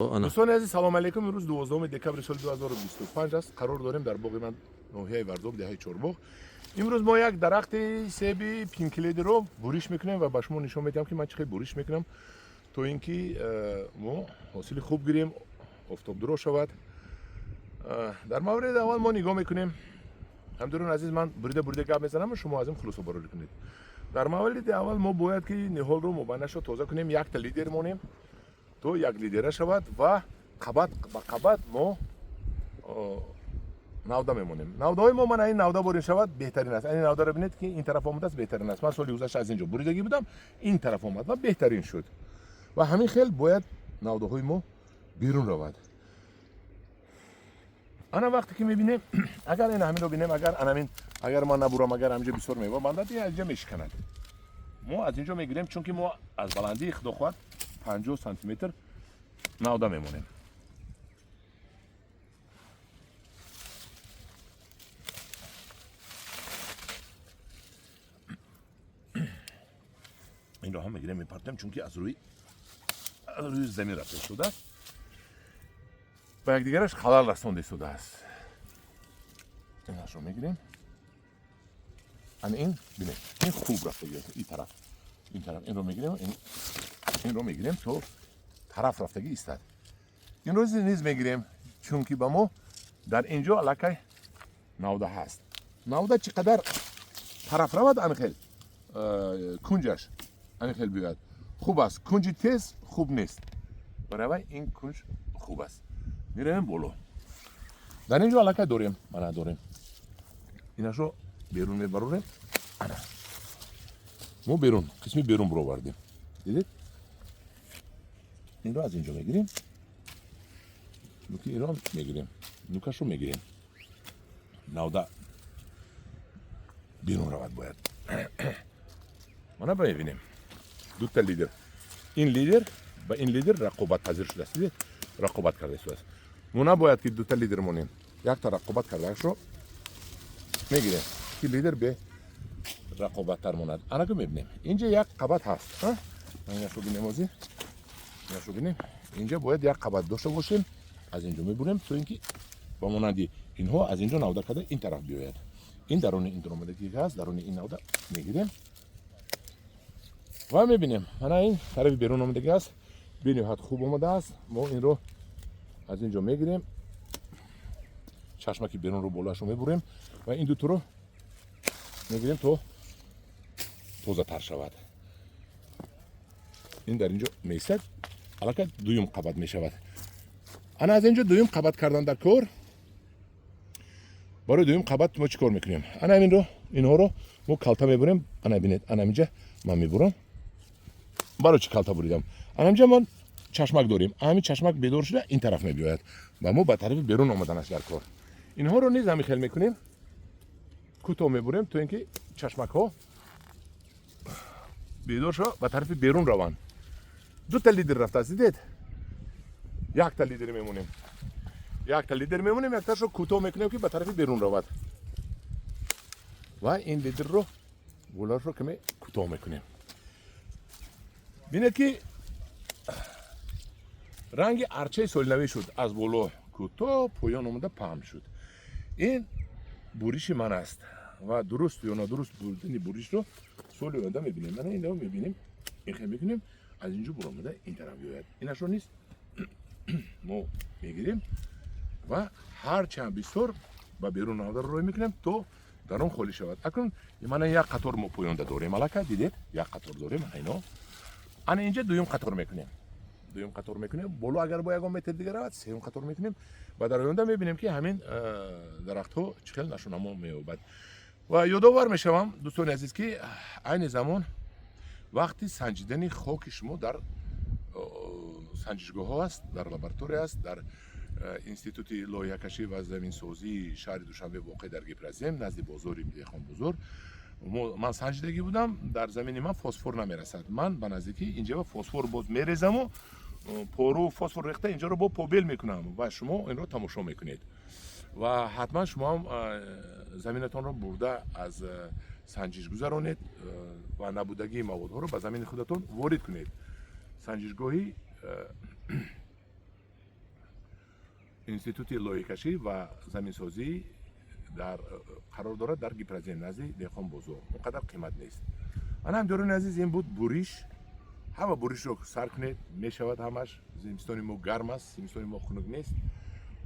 Дӯстони азиз, салом алейкум. Имрӯз 12 декабри соли 2025 аст. Қарор дорем дар боғи ман, ноҳияи Варзоб, деҳаи Чорбоғ. Имрӯз мо як дарахти себи пинкледиро буриш мекунем ва ба шумо нишон медиҳам, ки ман чӣ хел буриш мекунам, то ин ки мо ҳосили хуб гирем, офтобдуро шавад. Дар мавриди аввал мо нигоҳ мекунем. Ҳамдирони азиз, ман бурида бурида гап мезанам, шумо аз ин хулоса барорӣ кунед. Дар мавриди аввал мо бояд ки ниҳолро мубайнашро тоза кунем, якта лидер монем, то як лидера шавад ва қабат ба қабат мо навда мемонем. Навдаҳои мо, мана ин навда борин шавад, беҳтарин аст. Ин навдаро бинед, ки ин тараф омадааст, беҳтарин аст. Ман соли гузашта аз ин ҷо буридагӣ будам, ин тараф омад ва беҳтарин шуд. Ва ҳамин хел бояд навдаҳои мо берун равад. Ана вақте ки мебинем, агар ин ҳаминро бинем, агар анамин, агар ман набурам, агар ҳаминҷо бисёр мева бандад, ин аз инҷа мешиканад. Мо аз инҷо мегирем, чунки мо аз баландии, худо хоҳад, 50 сантиметр навда мемонем. Инро ҳам мегирем, мепартем, чунки аз рӯи замин рафта истодааст, ба якдигараш халал расонда истодааст. Инашро мегирем. Ана ин бинед, ин хуб рафтагӣ ин тараф, ин тараф. Инро мегирем, инро мегирем, то тараф рафтагӣ истад. Инро низ мегирем, чунки ба мо дар ин ҷо аллакай навда ҳаст. Навда чӣ қадар тараф равад, анхел кунҷаш анхел биёяд, хуб аст. Кунҷи тез хуб нест, баравай ин кунҷ хуб аст. Меравем боло. Дар ин ҷо аллакай дорем, мана дорем. Инашро берун мебарорем. Ана мо берун, қисми берун буровардем, дидед. Инро аз инҷо мегирем, нуки инро мегирем, нукашро мегирем. Навда берун равад бояд. Мана мебинем, дута лидер, ин лидер ба ин лидер рақобатпазир шудааст. Дидед, рақобат карда истодааст. Мо набояд ки дута лидер монем, якта рақобат кардаашро мегирем, ки лидер бе рақобаттар монад. Анаку мебинем, инҷа як қабат ҳаст. Инашро бинем, озӣ инашро бинем. Инҷа бояд як қабат дошта бошем. Аз инҷо мебурем, то ин ки ба монанди инҳо аз инҷо навда карда ин тараф биёяд. Ин даруни ин омадагӣ ҳаст, даруни ин навда мегирем ва мебинем, ана ин тарафи берун омадагӣ аст, бениҳоят хуб омадааст. Мо инро аз инҷо мегирем, чашмаки берунро, болоашро мебурем ва ин дуторо мегирем, то тозатар шавад. Ин дар инҷо меистад, аллакай дуюм қабат мешавад. Ана аз инҷо дуюм қабат кардан дар кор. Барои дуюм қабат мо чӣ кор мекунем? Ана инро, инҳоро мо калта мебурем. Ана бинед, ана инҷа ман мебурам. Барои чӣ калта буридам? Ана инҷа ман чашмак дорем, ҳамин чашмак бедор шуда ин тараф мебиёяд ва мо ба тарафи берун омаданаш дар кор. Инҳоро низ ҳамин хел мекунем, кӯтоҳ мебурем, то ин ки чашмакҳо бедор шава, ба тарафи берун раванд. Дута лидер рафтааст, дидед. Якта лидер мемонем, якта лидер мемонем, якташро кӯтоҳ мекунем, ки ба тарафи берун равад, ва ин лидерро болашро каме кӯтоҳ мекунем. Бинед, ки ранги арчаи солинавӣ шуд: аз боло кӯтоҳ, поён омада паҳн шуд. Ин буриши ман аст ва дуруст ё нодуруст бурдани буришро соли оянда мебинем. Мана инро мебинем, ин хел мекунем, аз инҷо буромада ин тараф биёяд. Инашро низ мо мегирем ва ҳарчанд бисёр ба берун навдаро рой мекунем, то дар он холӣ шавад. Акнун мана як қатор мо поёнда дорем аллакай, дидед, як қатор дорем ино. Ана инҷа дуюм қатор мекунем, дуюм қатор мекунем. Боло агар бо ягон метр дига равад, сеюм қатор мекунем ва дар оянда мебинем, ки ҳамин дарахтҳо чӣ хел нашонамо меёбад. Ва ёдовар мешавам, дӯстони азиз, ки айни замон вақти санҷидани хоки шумо дар санҷишгоҳҳо аст, дар лаборатория аст, дар институти лоиҳакашӣ ва заминсозии шаҳри Душанбе, воқеъ дар Гипрозем, назди бозори Деҳқонбозор. Ман санҷидагӣ будам, дар замини ман фосфор намерасад. Ман ба наздикӣ инҷа фосфор боз мерезаму пору фосфор рехта, инҷаро бо побел мекунам ва шумо инро тамошо мекунед. Ва ҳатман шумо ҳам заминатонро бурда аз санҷиш гузаронед ва набудагии маводҳоро ба замини худатон ворид кунед. Санҷишгоҳи Институти лоиҳакашӣ ва заминсозӣ дар қарор дорад дар Гипрозем, назди Деҳқон бозор. Он қадар қимат нест. Ана, ҳамдиёрони азиз, ин буд буриш. Ҳама буришро сар кунед, мешавад ҳамаш. Зимистони мо гарм аст, зимистони мо хунук нест.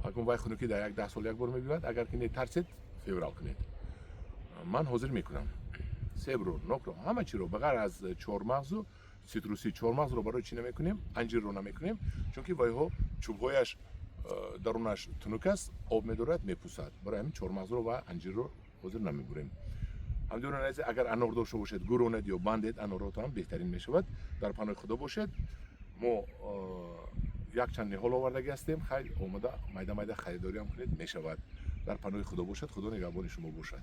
Акун вай хунукӣ дар як 10 сол як бор мебиёяд. Агар ки нетарсед, феврал кунед. Ман ҳозир мекунам себро, нокро, ҳама чиро, ба ғайр аз чормағзу ситрусӣ. Чормағзро барои чӣ намекунем, анҷирро намекунем? Чунки вайҳо чӯбҳояш дарунаш тунук аст, об медорад, мепусад. Барои ҳамин чормағзро ва анҷирро ҳозир намебурем. Ҳамдиёрони азиз, агар анор дошта бошед, гуронед ё бандед аноротам, беҳтарин мешавад. Дар паноҳи Худо бошед. Мо якчанд ниҳол овардагӣ ҳастем. Хайр, омада майда майда харидориам кунед, мешавад. Дар паноҳи Худо бошад, Худо нигаҳбони шумо бошад.